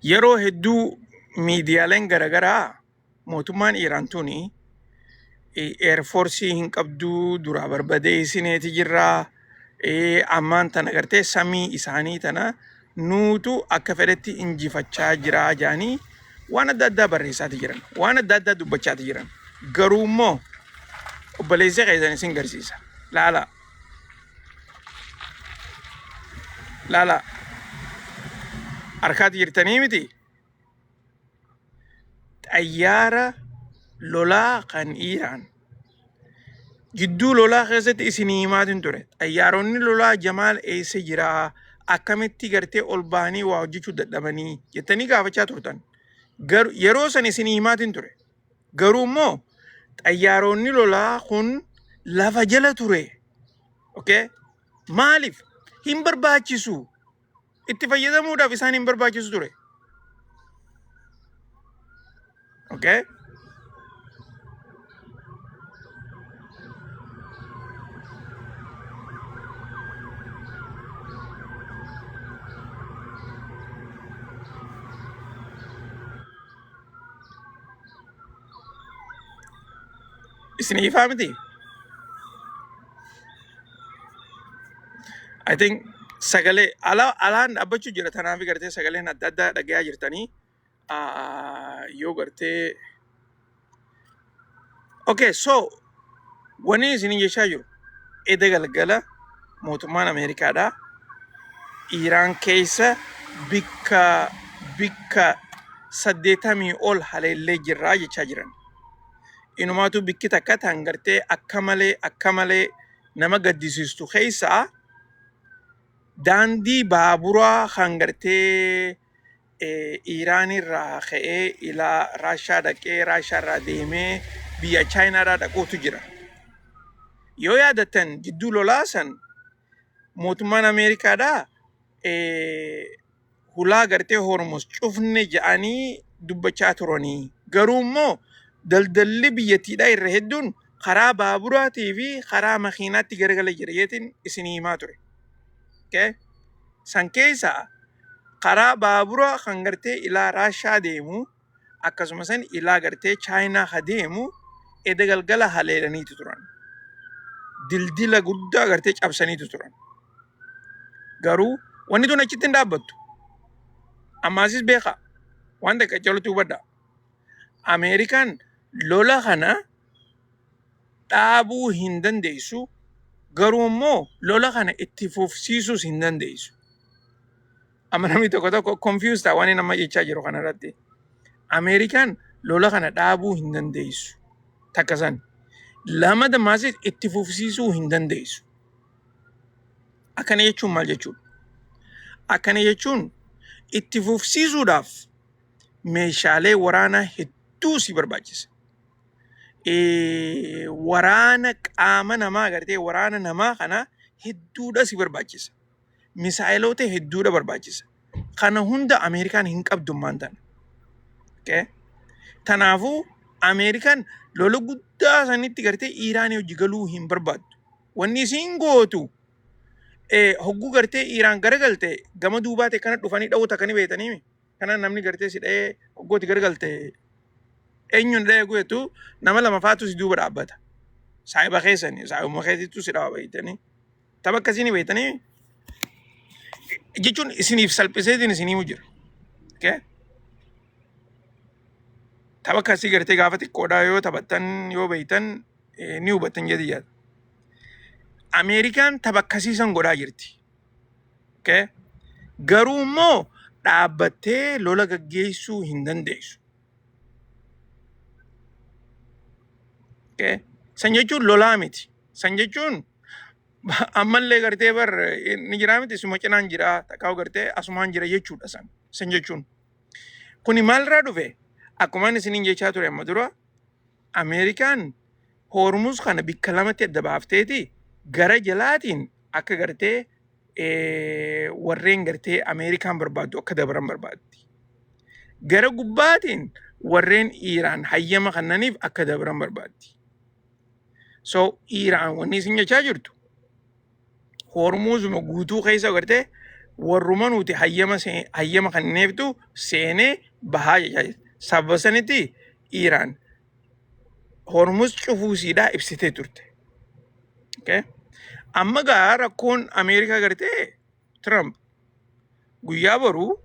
Yeroo hedduu miidiyaaleen garaagaraa mootummaan Iiraan tuni eerfoorsii hin qabduu duraa barbadeessineeti jirraa ammaan tana gartee samii isaanii tana nuutu akka fedhetti injifachaa jiraa jedhanii waan adda addaa barreessaati jiran waan adda addaa dubbachaati jiran garuu immoo obboleessa keessan isin garsiisa laala laala harkaati jirtanii miti xayyaara lolaa kan Iiraan jidduu lolaa keessatti isinii himaatiin ture. Xayyaaronni lolaa Jamaal eessa jiraa? Akkamitti gartee ol bahanii waa hojjechuu dadhabanii jettanii gaafachaa turtan. Garuu yeroo san isinii himaatiin ture. Garuu immoo xayyaaronni lolaa kun lafa jala ture. Okay? Maaliif? Hin barbaachisu. Itti fayyadamuudhaaf isaan hin barbaachisu ture. Okay? Isin ifaa miti? I think sagalee ala alaan dhaabbachuu jira tanaaf gartee sagaleen adda addaa dhagayaa jirtanii yoo gartee okay so wanni isin jechaa jiru eda galgala mootummaan Ameerikaadhaa Iiraan keessa bikka bikka 80 ol haleellee jirraa jechaa jiran. Inumaatu bikki takka tan gartee akka malee akka malee nama gaddisiistu keessaa daandii baaburaa kan gartee Iiraan irraa ka'ee ilaa Raashaa dhaqee Raashaa irraa deemee biyya Chaayinaadhaa dhaquutu jira. Yoo yaadattan jidduu lolaa san mootummaan Ameerikaadhaa hulaa gartee Hormuz cufne jedhanii dubbachaa turanii. Garuu immoo daldalli biyyattiidhaa irra hedduun karaa baaburaatii fi karaa makiinaatti garagala jira jeetiin isinii himaa ture. Okay? San keessaa karaa baaburaa kan gartee ilaa Raashaa deemu akkasuma san ilaa gartee Chaayinaa ka deemu eda galgala haleelaniitu turan. Dildila guddaa gartee cabsaniitu turan. Garuu wanni tun achitti hin dhaabbattu. Ammaasis beekaa. Waan takka caalatti hubadhaa. Ameerikaan lola kana dhaabuu hin dandeessu. Garuu immoo lola kana itti fufsiisuus hin dandeessu. Amma namni tokko tokko confused ta'a waan inni amma jechaa jiru kanarratti. Ameerikaan lola kana dhaabuu hin dandeessu. Takka san. Lama dammaasis itti fufsiisuu hin dandeessu. Akkana jechuun maal jechuudha? Akkana jechuun itti fufsiisuudhaaf meeshaalee waraanaa hedduu si barbaachisa. Waraana qaama namaa agartee waraana namaa kana hedduudha si barbaachisa. Misaayiloota hedduudha barbaachisa. Kana hunda Ameerikaan hin qabdu ammaan tana. Okay? Tanaafuu Ameerikaan lola guddaa sanitti gartee Iiraanii hojii galuu hin barbaaddu. Wanni isiin gootu hogguu gartee Iiraan garagalte gama duubaati akkana dhufanii dha'uu takka ni beektanii kana namni gartee si dha'ee hoggooti garagalte eenyuun dha'ee guutu nama lama faatu si duuba dhaabbata. Saahiba keessanii saahibuma keetiitu si dhawa beektanii. Tapha akkasii ni beektanii jechuun isiniif salphiseetiin isinii himu jira. Okay? Tapha akkasii gartee gaafa xiqqoodhaa yoo taphattan yoo beektan ni hubattan jedhi yaada. Ameerikaan tapha akkasii san godhaa jirti. Okay? Garuu immoo dhaabbattee lola gaggeessuu hin dandeessu. Okay? San jechuun lolaa miti. San jechuun ammallee gartee bar ni jiraa miti suma cinaan jira takkaa gartee asumaan jira jechuudha san. San jechuun. Kuni maalirraa dhufe? Akkuma inni isiniin jechaa ture amma dura Ameerikaan Hormuz kana bikka lamatti adda baafteeti gara jalaatiin akka gartee warreen gartee Ameerikaan barbaaddu akka dabran barbaaddi. Gara gubbaatiin warreen Iiraan hayyama kannaniif akka dabran barbaaddi. So Iiraan wanni isin jechaa jirtu Hormuzuma guutuu keessa gartee Warruma nuti hayyama hayyama kenneeftu seenee bahaa jechaa jirti. Sababa sanitti Iiraan Hormuz cufuu isiidhaa ibsitee turte. Okay? Amma gaa rakkoon Ameerikaa gartee Trump guyyaa boruu,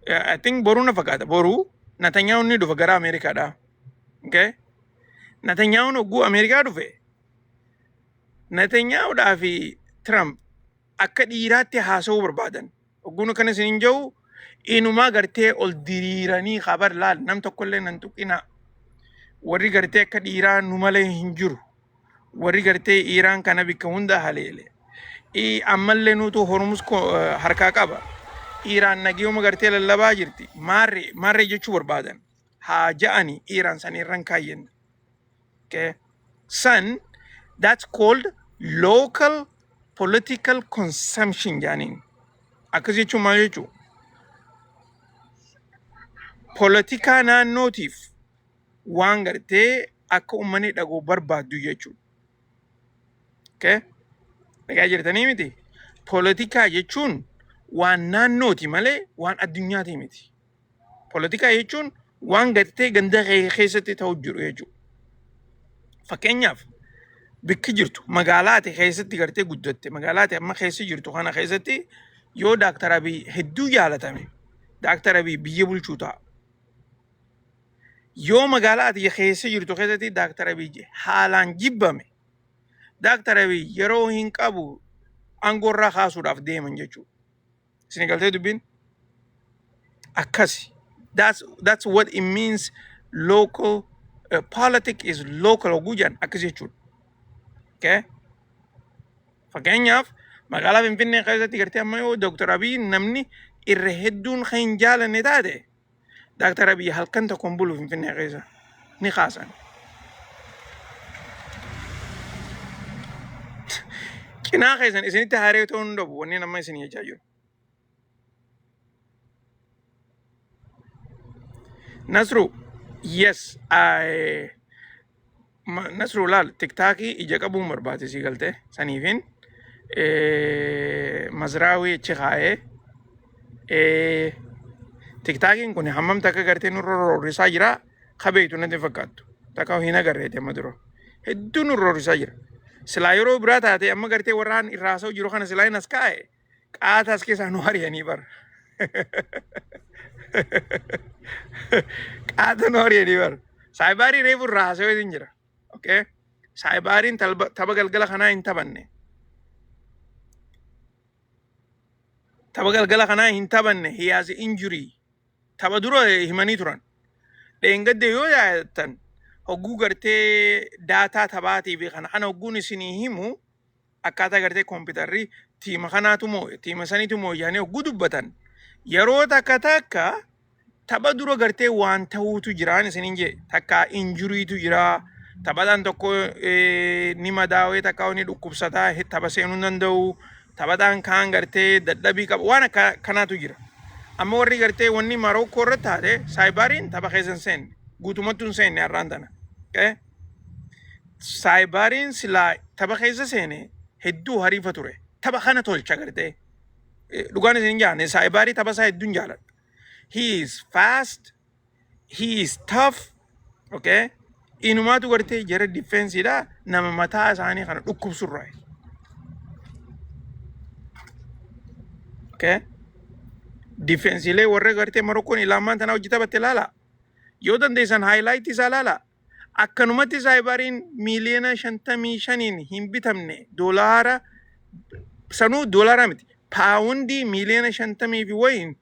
I think boruu na fakkaata, boruu Netanyahuun ni dhufa gara Ameerikaadhaa. Okay? Netanyahuun hogguu Ameerikaa dhufe, Netanyahuudhaa fi Trump akka dhiiraatti haasa'uu barbaadan. Hogguun akkana isin hin jiru, inumaa gartee ol diriiranii kabar laal nam tokkollee nan tuqinaa. Warri gartee akka dhiiraa nu malee hin jiru. Warri gartee Iiraan kana bikka hunda haleele. Ammallee nuutu Hormuz harkaa qaba. Iiraan nageeyuma gartee lallabaa jirti. Maarree maarree jechuu barbaadan. Haa ja'ani, Iiraan san irran kaayyanne. Okay. San that's called local political consumption jaaniin. Akkas jechuun maal jechuu? Politikaa naannootiif waan gartee akka uummanni dhaga'u barbaaddu jechuudha. Okay? Dhagaa jirtanii miti? Politikaa jechuun waan naannooti malee waan addunyaati miti. Politikaa jechuun waan gartee ganda kee keessatti ta'u jiru jechuudha. Fakkeenyaaf, bikki jirtu magaalaa ati keessatti gartee guddatte, magaalaa ati amma keessa jirtu kana keessatti yoo Daaktar Abiy hedduu jaalatame, Daaktar Abiy biyya bulchuu ta'a. Yoo magaalaa ati keessa jirtu keessatti Daaktar Abiy haalaan jibbame, Daaktar Abiy yeroo hin qabu aangoo irraa kaasuudhaaf deeman jechuudha. Isin galtee dubbiin? Akkasi. That's what it means, local politics is local hogguu jedhan akkas jechuudha. Okay? Fakkeenyaaf, magaalaa Finfinnee keessatti gartee amma yoo Dr. Abiy namni irra hedduun kan hin jaalanne taate, Dr. Abiy halkan tokko hin bulu Finfinnee keessa, ni kaasan. Cinaa keessan isinitti haaree ta'uu hin dhabu wanni nama isin jechaa jiru. Nasru, yes, I, Nasru laal, TikTokii ija qabuun barbaade sii galtee saniifin Mazraawii achi kaa'ee. TikTokiin kun hammam takka gartee nurra roorrisaa jira kabeeytu natti hin fakkaattu. Takka hin agarreeti amma dura. Hedduu nurra roorrisaa jira. Silaa yeroo biraa taate amma gartee warraan irraa haasa'u jiru kana silaa hin as kaa'e qaata as keessaa nu ari'anii bara. Qaata nu ari'anii bara. Saayibaarii reefu irraa haasa'ee hin jira. Okay? Saayibaariin tapha galgala kanaa hin taphanne. Tapha galgala kanaa hin taphanne. He has injury. Tapha dura himanii turan. Dheengadde yoo yaadatan, hogguu gartee daataa taphaatii fi kana kana hogguun isinii himu, akkaataa gartee kompiitarri tiima kanaatu moo'e, tiima saniitu moo'e jedhanii hogguu dubbatan, yeroo takka takka tapha dura gartee waan ta'uutu jiraan isiniin jee, takka injuriitu jira, taphataan tokko ni madaawee, takka ni dhukkubsataa, tapha seenuu hin danda'u, taphataan kaan gartee dadhabii qaba, waan akka kanaatu jira. Amma warri gartee wanni Marookoo irratti taate, saayibaariin tapha keessa hin seenne, guutumattuu hin seenne har'aan tana. Okay? Saayibaariin silaa tapha keessa seene hedduu hariifa ture. Tapha kana tolcha gartee. Dhugaan isin jaanne, saayibaarii tapha isaa hedduun jaaladha. He is fast, he is tough, okay? Inumaatu gartee jara difeensiidha nama mataa isaanii kana dhukkubsurraa. Okay? Difeensiilee warra gartee Marokkoon ilaamaan tanaa hojii taphatte ilaala. Yoo dandeessan highlight isaa ilaala. Akkanumatti saayibariin miiliyoona 55n hin bitamne, doolaara sanuu doolaara miti, paawundii miiliyoona 50 fi wayiin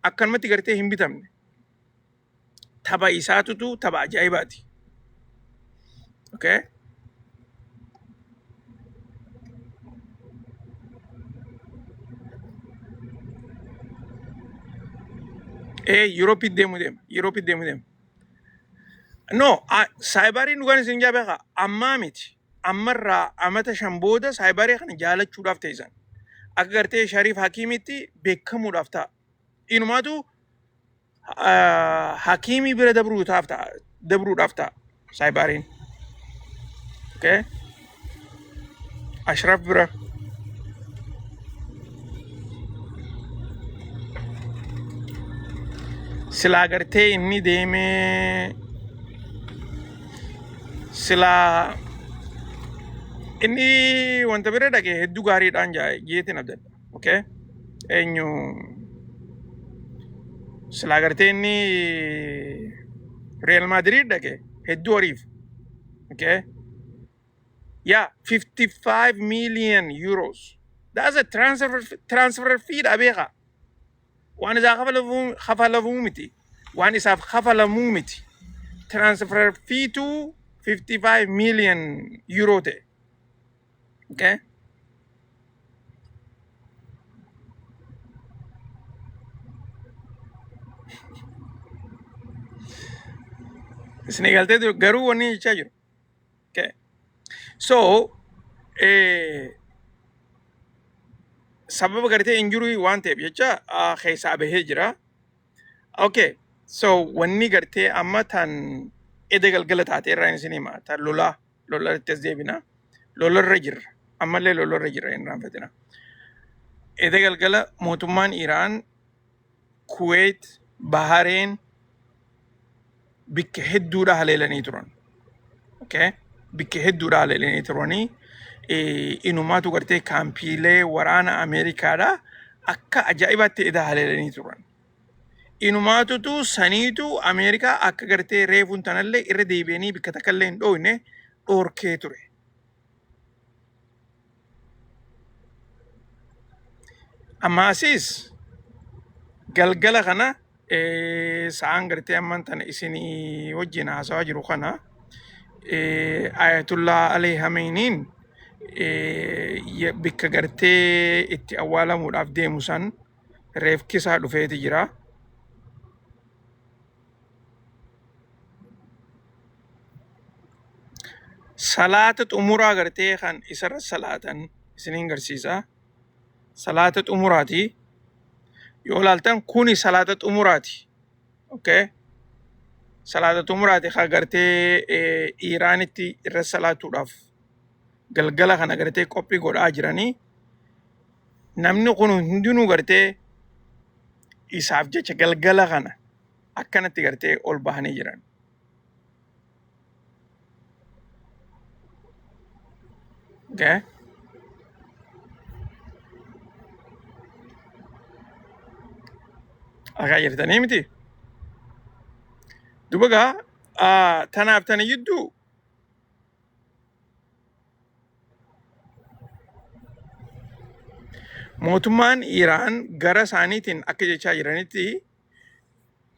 akkanumatti gartee hin bitamne. Tapha isaatutu tapha ajaa'ibaati. Okay? Ee, Yurooppii deemu deema. Yurooppii deemu deema. No, saayibariin dhugaan isin jaa beekaa ammaa miti. Ammarraa amata 5 booda saayibarii kana jaalachuudhaaf teessan. Akka gartee Shariif Hakiimitti beekamuudhaaf ta'a. Inumaatu Hakiimii bira dabruudhaaf ta'a. Dabruudhaaf ta'a saayibariin. Okay? Ashraf bira. Silaa gartee inni deemee silaa inni wanta bira dhaqe hedduu gaariidhaan jeetiin abdadha. Okay? Eenyu silaa gartee inni Real Madrid dhaqe hedduu horiif. Okay? Yeah, 55 million euros. That's a transfer fee dha beekaa. Waan isaa kafalamuu miti. Waan isaaf kafalamuu miti. Transfer fee tu 55 million euro ta'e. Okay? Isin galtee jiru garuu wanni jechaa jiru. Okay. So, sababa gartee injury waan ta'eef jecha keessaa bahee jira. Okay. So wanni gartee amma tan eda galgala taate irraa isin hima. Tan lolaa lola irratti as deebina. Lolarra jirra. Ammallee lolarra jirra hin raanfatina. Eda galgala mootummaan Iraan, Kuwait, Bahareen bikka hedduudha haleelanii turan. Okay? Bikka hedduudha haleelanii turanii inumaatu gartee kaampiilee waraana Ameerikaadha akka ajaa'ibaatti eda haleelanii turan. Inumaatutu saniitu Ameerikaa akka gartee reefuun tanallee irra deebi'anii bikka takkallee hin dhooyne dhoorkee ture. Ammaasiis galgala kana sa'aan gartee ammaan tana isinii wajjin haasawaa jiru kana Ayatullaa Alii Hameeniin bikka gartee itti awwaalamuudhaaf deemu san reefki isaa dhufeeti jira. Salaata xumuraa gartee kan isarra salaatan isiniin garsiisa. Salaata xumuraati. Yoo ilaaltan kuni salaata xumuraati. Okay. Salaata xumuraati kan gartee Iiraanitti irra salaatuudhaaf galgala kana gartee qophii godhaa jiranii. Namni kun hundinuu gartee isaaf jecha galgala kana akkanatti gartee ol bahanii jiran. Okay. Akka jirtanii miti. Duba gaa tanaaf tana jidduu mootummaan Iraan gara isaaniitiin akka jechaa jiranitti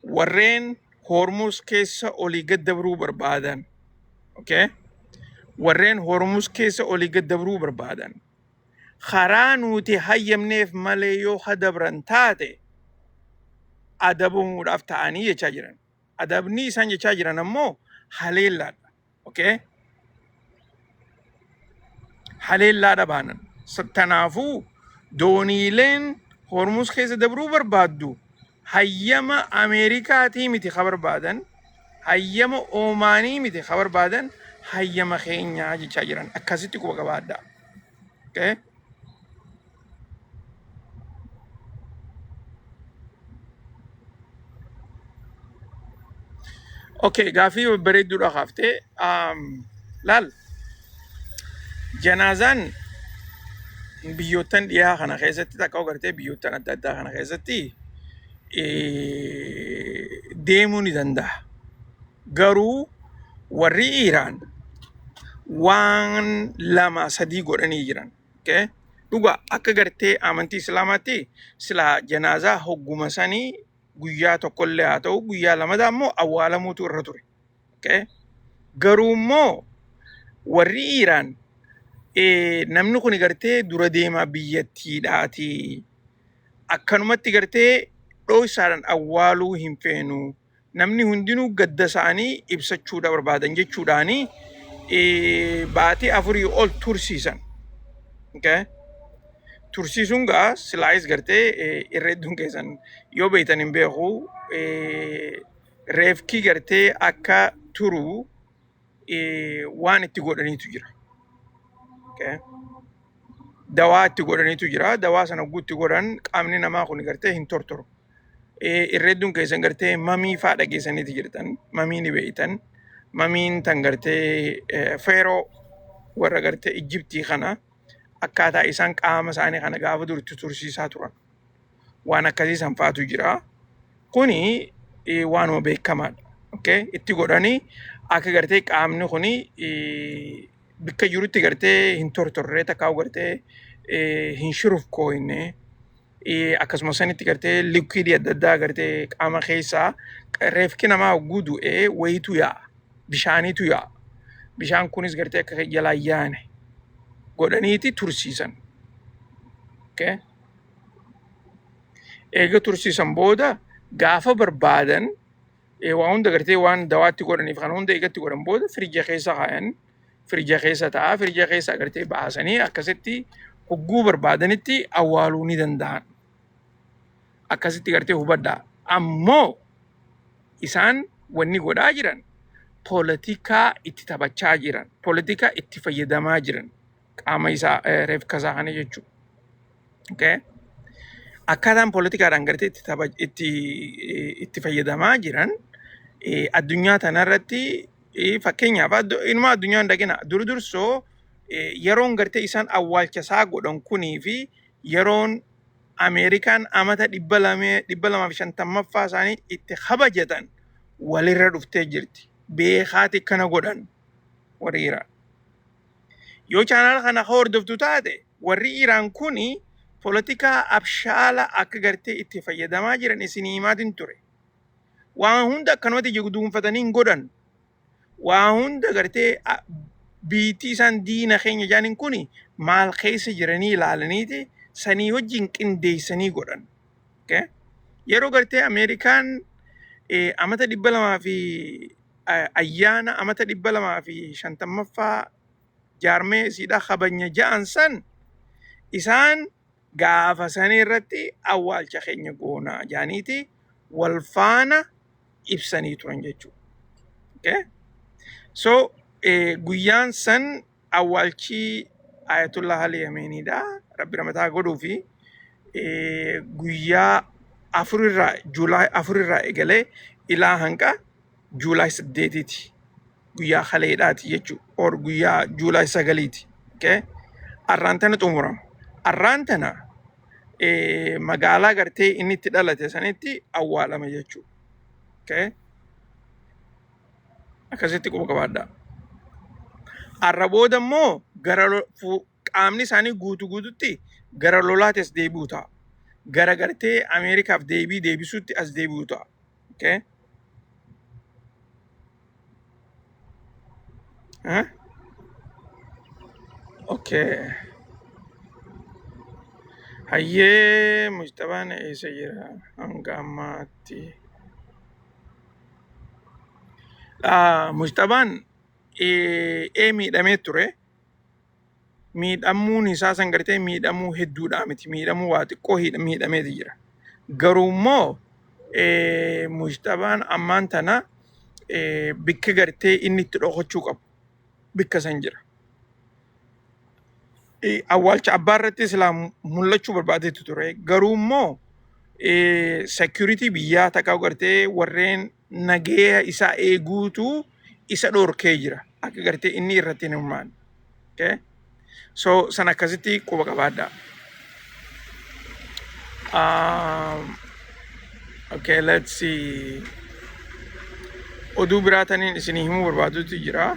warreen Hormuz keessa olii gad dabruu barbaadan. Okay? Warreen Hormuz keessa olii gad dabruu barbaadan. Karaa nuti hayyamneef malee yoo hadabran taate adabamuudhaaf ta'anii jechaa jiran. Adabni isaan jechaa jiran ammoo haleellaadha. Okay? Haleellaadha baanan. Kanaafuu dooniileen Hormuz keessa dabruu barbaaddu hayyama Ameerikaatii miti ka barbaadan, hayyama Oomaanii miti ka barbaadan, hayyama keenyaa jechaa jiran. Akkasitti quba qabaadhaa. Okay? Okay, gaafii bareedduudha kaaftee. Laal, janaazaan biyyoottan dhiyaa kana keessatti takka agartee biyyoottan adda addaa kana keessatti deemuu ni danda'a. Garuu warri Iiraan waan lama sadii godhanii jiran. Okay? Dhuga akka gartee amantii Islaamaatti silaa janaazaa hogguma sanii guyyaa tokkollee haa ta'u guyyaa lamadaa immoo awwaalamuutu irra ture. Okay? Garuu immoo warri Iiraan namni kun gartee dura deemaa biyyattiidhaati. Akkanumatti gartee dhooysaadhaan awwaaluu hin feenu. Namni hundinuu gadda isaanii ibsachuudha barbaadan jechuudhaani baatii afurii ol tursiisan. Okay? Tursiisuun gaa silaayis gartee irra hedduun keessan yoo beektan hin beeku reefkii gartee akka turu waan itti godhaniitu jira. Okay? Dawaa itti godhaniitu jira. Dawaa sana guutti godhan qaamni namaa kun gartee hin tortoru. Irra hedduun keessan gartee mamii faa dhageessaniiti jirtan. Mamii ni beeytan. Mamiin tan gartee feeroo warra gartee Ijjibtii kana akkaataa isaan qaama isaanii kana gaafa duritti tursiisaa turan. Waan akkasii san faatu jira. Kuni waanuma beekamaadha. Okay? Itti godhanii akka gartee qaamni kuni bikka jirutti gartee hin tortorree takkaa gartee hin shurufkooyne akkasuma sanitti gartee liquidii adda addaa gartee qaama keessaa reefki namaa hogguu du'ee wayitu yaa'a. Bishaaniitu yaa'a. Bishaan kunis gartee akka jalaa yaane godhaniiti tursiisan. Okay? Eega tursiisan booda gaafa barbaadan waa hunda gartee waan dawaatti godhaniif kan hunda eegatti godhan booda firija keessa kaayan firija keessa ta'a firija keessa gartee baasanii akkasitti hogguu barbaadanitti awwaaluu ni danda'an. Akkasitti gartee hubadhaa. Ammoo isaan wanni godhaa jiran poolitikaa itti taphachaa jiran, poolitikaa itti fayyadamaa jiran qaama isaa reefka isaa kana jechuudha. Okay? Akkaataan poolitikaadhaan gartee itti tapha itti itti fayyadamaa jiran addunyaa tanarratti fakkeenyaaf inuma addunyaa hin dhaqina dur dursoo yeroon gartee isaan awwaalcha isaa godhan kunii fi yeroon Ameerikaan amata 250ffaa isaanii itti kabajatan walirra dhuftee jirti. Beekaati kana godhan warri Iraan. Yoo chaanaala kana hordoftu taate warri Iraan kuni poolitikaa abshaala akka gartee itti fayyadamaa jiran isinii himaatiin ture. Waan hunda akkanumatti ija guduunfatanii hin godhan. Waa hunda gartee biitti isaan diina keenya jaaniin kuni maal keessa jiranii ilaalaniiti sanii wajjin qindeessanii godhan. Okay? Yeroo gartee Ameerikaan amata 200 fi ayyaana amata 250ffaa jaarmee isiidha kabanya ja'an san isaan gaafa sanii irratti awwaalcha keenya goonaa jaaniiti wal faana ibsanii turan jechuudha. Okay? So guyyaan san awwaalchi Ayatollah Ali Yameeniidha. Rabbi ramataa godhuu fi guyyaa afurirraa Juulaay afurirraa eegalee ilaa hanqa Juulaay 8ti. Guyyaa kaleedhaati jechuudha. Or guyyaa Juulaay 9ti. Okay? Arraan tana xumurama. Arraan tana magaalaa gartee inni itti dhalate sanitti awwaalama jechuudha. Okay? Akkasitti quba qabaadhaa. Arra booda immoo gara qaamni isaanii guutuu guututti gara lolaatti as deebi'u ta'a. Gara gartee Ameerikaaf deebii deebisuutti as deebi'u ta'a. Okay? Huh? Okay. Hayyee Mujtabaan eessa jira hanga ammaatti? Mujtabaan miidhamee ture. Miidhamuun isaa san gartee miidhamuu hedduudhaa miti. Miidhamuu waa xiqqoo miidhameeti jira. Garuu immoo Mujtabaan ammaan tana bikka gartee inni itti dhokachuu qabu bikka san jira. Awwaalcha abbaa irratti silaa mul'achuu barbaadeetu ture. Garuu immoo security biyyaa takka gartee warreen nageeya isaa eeguutu isa dhorkee jira. Akka gartee inni irratti hin hirmaanne. Okay? So san akkasitti quba qabaadhaa. Okay, let's see. Oduu biraa taniin isinii himuu barbaadutu jira.